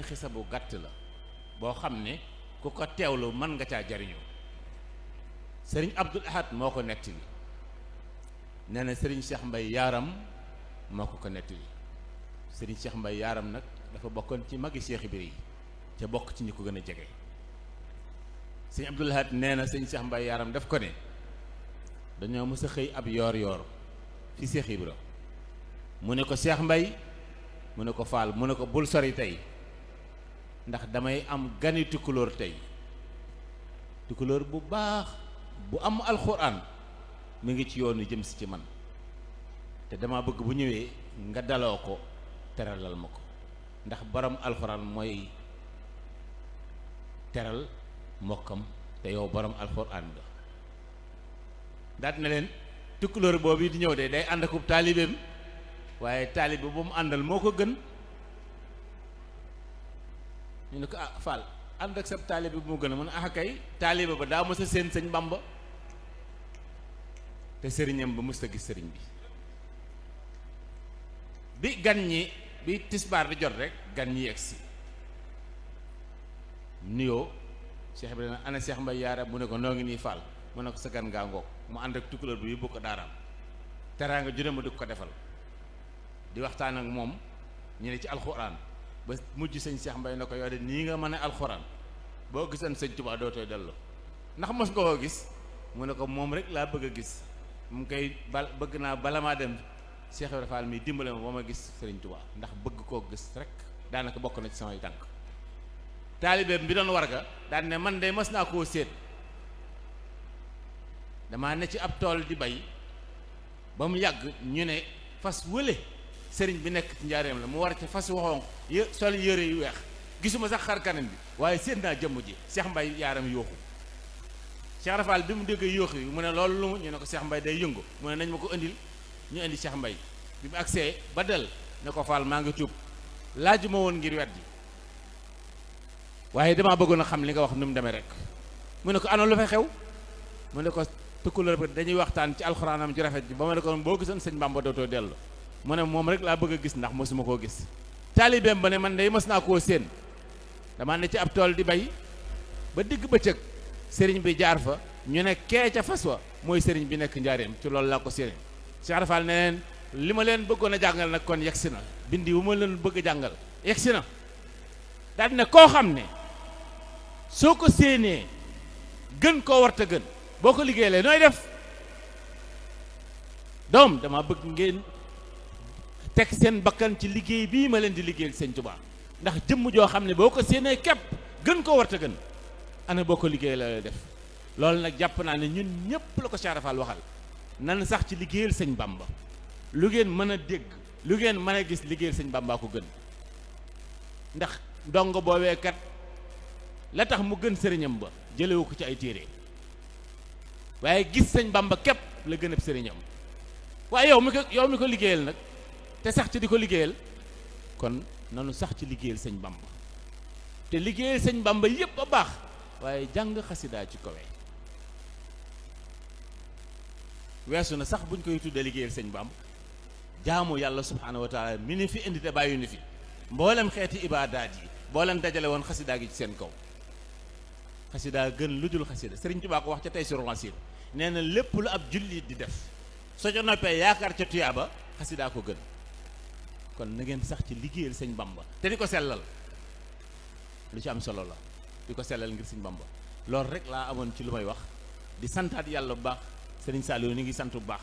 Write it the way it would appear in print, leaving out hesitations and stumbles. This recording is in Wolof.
xisa bu gàtt la boo xam ne ku ko teewlu mën nga caa jariñoo. sëriñ Abdul Ahad moo ko nettali nee na sëriñ Cheikh Mbay Yaaram moo ko nettali. sëriñ Cheikh Mbay Yaaram nag dafa bokkoon ci magi Cheikh Ibra yi ca bokk ci ñi ko gën a jege. sëriñ Abdul Ahad nee na sëriñ Cheikh Mbay Yaaram daf ko ne dañoo mës a xëy ab yoor fi Cheikh Ibra mu ne ko Cheikh Mbay mu ne ko Faal mu ne ko bul sori tey ndax damay am gani tukulóor tey tukulóor bu baax bu am alxuraan mi ngi ci yoonu jëm si ci man te dama bëgg bu ñëwee nga daloo ko teralal ma ko ndax borom alxuraan mooy teral mbokkam te yow borom alxuraan nga daat na leen tukulóor boobu di ñëw de day ànd akub taalibeem waaye taalibe bu mu àndal moo ko gën. ñu ne ko ah Fall ànd ak sab taalibe bu mu gën a mën a kay taalibe ba daa mës a seen sëñ Bamba te sëriñam ba mës a gis sëriñ bi gan ñi bi tisbaar di jot rek gan ñi yegsi nuyoo Cheikh Ibrahima ana Cheikh Mbay Yaaram mu ne ko noo ngi nii Fall mu ne ko sa gan ngaa ngoog mu ànd ak tukulóor bi yóbbu ko daaraam teraanga ju ne ma di ko defal di waxtaan ak moom ñu ne ci alxuraan ba mujj sëñ Cheikh Mbay na ko yow de nii nga mën a alxuraan boo gisoon sëñ Tuubaa dootooy dellu ndax mos nga koo gis mu ne ko moom rek laa bëgg a gis mu koy bëgg naa bala maa dem Cheikh Ibrahima Fall mi dimbale ma ba ma gis sëriñ Tuubaa ndax bëgg koo gis rek daanaka bokk na ci samay tànk. taalibeem bi doon warga daan ne man de mas naa koo séet damaa ne ci ab tool di bay ba mu yàgg ñu ne fas wële sëriñ bi nekk ci njaareem la mu war ci fas waxoon sol yére yu weex gisuma sax xar kanam bi waaye séen naa jëmm ji Cheikh Mbay Yaaram yooxu Cheikh Rafal bi mu déggee yooxu yi mu ne loolu lu mu ñu ne ko Cheikh Mbay day yëngu mu ne nañ ma ko indil ñu indi Cheikh Mbay bi mu agsee ba del ne ko Fall maa ngi tuub laaju ma woon ngir weddi waaye damaa bëggoon a xam li nga wax nu mu demee rek mu ne ko ana lu fa xew mu ne ko tukulóor bi dañuy waxtaan ci alxuraanam ju rafet ji ba ma ne ko boo gisoon sëñ Bamba dootoo dellu mu ne moom rek laa bëgg a gis ndax mosuma koo gis. taalibeem ba ne man day mos naa koo séen damaa ne ci ab tool di bay ba digg bëccëg sëriñ bi jaar fa ñu ne kee ca fas wa mooy sëriñ bi nekk njaareem ci loolu laa ko séen. Cheikh Rafal ne leen li ma leen bëggoon a jàngal nag kon yegsi na bindi wu ma leen bëgg a jàngal yegsi na daal ne koo xam ne soo ko séenee gën koo warta gën boo ko liggéeyee nooy def doom dama bëgg ngeen teg seen bakkan ci liggéey bii ma leen di liggéeyal sëñ Tuubaa ndax jëmm joo xam ne boo ko séenee képp gën koo warta gën ana boo ko liggéeyee la lay def loolu nag jàpp naa ne ñun ñëpp la ko Cheikh Rafal waxal nan sax ci liggéeyal sëñ Bamba lu ngeen mën a dégg lu ngeen mën a gis liggéeyal sëñ Bamba ko gën ndax ndongo boobee kat la tax mu gën sëriñam ba jëlewu ko ci ay téere waaye gis sëñ Bamba képp la gën ab sëriñam waaye yow mi ko liggéeyal nag te sax ci di ko liggéeyal kon nanu sax ci liggéeyal sëñ Bamba te liggéeyal sëñ Bamba yépp a baax waaye jàng xasidaa ci kawe weesu na sax buñ koy tuddee liggéeyal sëñ Bamba jaamu yàlla subhaanahu wa taala mi ni fi indi te bàyyi ni fi mboolem xeeti ibaadaat yi mboolem dajale woon xasidaa gi ci seen kaw xasidaa gën lu dul xasida Sëriñ Tuubaa ko wax ca tey sur Nasir nee na lépp lu ab jullit di def soo ca noppee yaakaar ca tuyaaba xasidaa ko gën kon na ngeen sax ci liggéeyal sëñ Bamba te di ko sellal lu ci am solo la di ko sellal ngir sëñ Bamba loolu rek laa amoon ci lu may wax di santaat yàlla bu baax Sëriñ Saliou ni ngi sant bu baax